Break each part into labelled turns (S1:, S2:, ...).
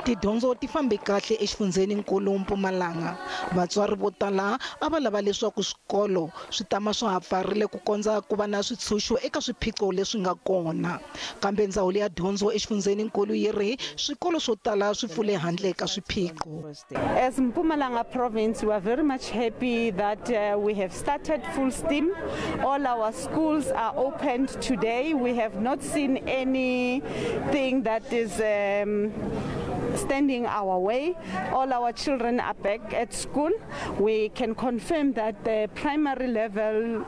S1: Tidyondzo ti fambe kahle exifundzheninkulu Mpumalanga. Vatswari vo tala a va lava leswaku swikolo swi tama swa ha pfarile ku kondza ku va na switshunxo eka swiphiqo leswi nga kona. Kambe ndzawulo ya dyondzo exifundzheninkulu yi ri swikolo swo tala swi pfule handle ka swiphiqo.
S2: As Mpumalanga province, we are very much happy that we have started full steam. All our schools are opened today. We have not seen anything that is standing our way. All our children are back at school. We can confirm that the primary level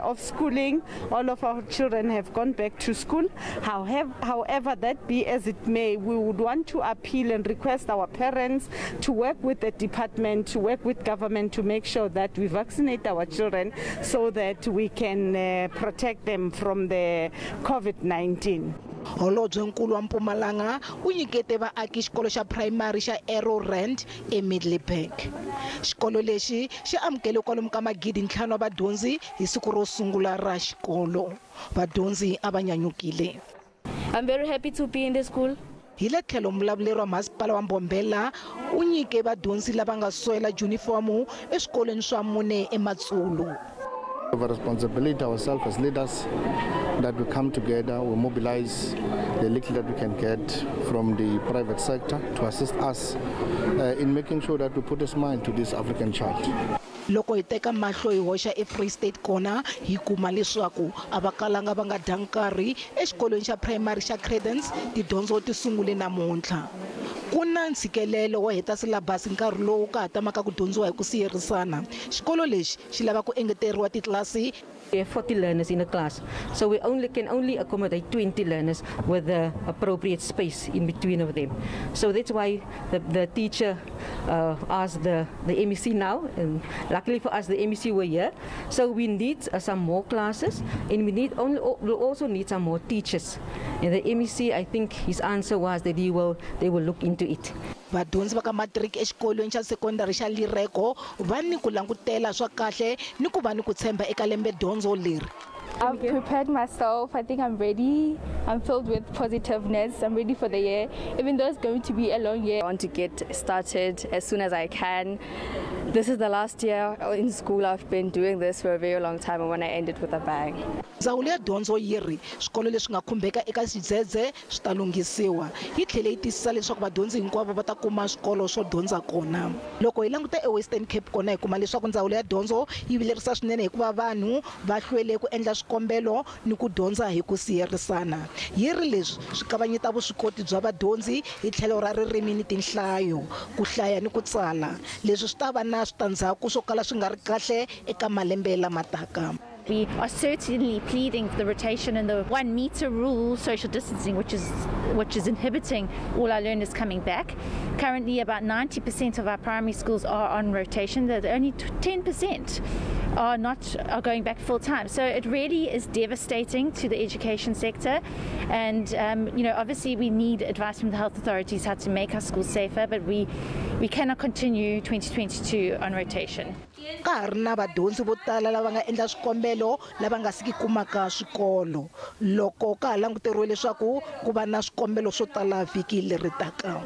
S2: of schooling, all of our children have gone back to school. However that be as it may, we would want to appeal and request our parents to work with the department, to work with government to make sure that we vaccinate our children so that we can protect them from the COVID-19.
S1: Holobyenkulu wa Mpumalanga u nyikete vaaki xikolo xa primary xa Arrow Rand eMiddelburg. Xikolo lexi xi amukele kwalomu ka 5,000 wa vadyondzi hi siku ro sungula ra xikolo. Vadyondzi a va nyanyukile.
S3: I'm very happy to be in the school.
S1: Hi le tlhelo mulavuleri wa masipala wa Mbombela u nyike vadyondzi lava nga swela junifomu eswikolweni swa mune eMatsulu.
S4: We have a responsibility ourselves as leaders that we come together, we mobilize the little that we can get from the private sector to assist us in making sure that we put a smile to this African child.
S1: Loko hi teka mahlo hi hoxa eFree State kona hi kuma leswaku a va kalanga va nga dya nkarhi exikolweni xa primary xa Credence tidyondzo ti sungule namuntlha. Ku na ntshikelelo wo heta silabasi nkarhi lowu ka ha tamaka ku dyondziwa hi ku siyerisana. Xikolo lexi xi lava ku engeteriwa titlilasi.
S5: We have 40 learners in a class, so we can only accommodate 20 learners with the appropriate space in between of them. So that's why the teacher asked the MEC now, and luckily for us the MEC were here. So we need some more classes, and we also need some more teachers. And the MEC, I think his answer was that they will look into it.
S1: Vadyondzi va ka matric exikolweni xa sekondari xa Lireko va ni ku langutela swa kahle ni ku va ni ku tshemba eka lembe dyondzo leri.
S3: I've prepared myself. I think I'm ready. I'm filled with positiveness. I'm ready for the year, even though it's going to be a long year.
S6: I want to get started as soon as I can. This is the last year in school. I've been doing this for a very long time, and want to end it with a bang.
S1: Ndzawulo ya dyondzo yi ri swikolo leswi nga khumbeka eka xidzedze swi ta lunghisiwa. Yi tlhele yi tiyisisa leswaku vadyondzi hinkwavo va ta kuma swikolo swo dyondza kona. Loko hi languta eWestern Cape kona hi kuma leswaku ndzawulo ya dyondzo yi vilerisa swinene hikuva vanhu va hlwele ku endla swikombelo ni ku dyondza hi ku siyerisana. Yi ri leswi swi kavanyeta vuswikoti bya vadyondzi hi tlhelo ra ririmi ni tinhlayo, ku hlaya ni ku tsala. Leswi swi ta va na switandzhaku swo kala swi nga ri kahle eka malembe lama taka.
S7: We are certainly pleading for the rotation and the 1 meter rule, social distancing, which is inhibiting all our learners coming back. Currently, about 90% of our primary schools are on rotation. Only 10% are going back full time. So it really is devastating to the education sector. And obviously, we need advice from the health authorities how to make our schools safer. But we cannot continue 2022 on rotation.
S1: Ka ha ri na vadyondzi vo tala lava nga endla swikombelo lava nga siki kumaka swikolo loko ka ha languteriwe leswaku ku va na swikombelo swo tala vhiki leri taka.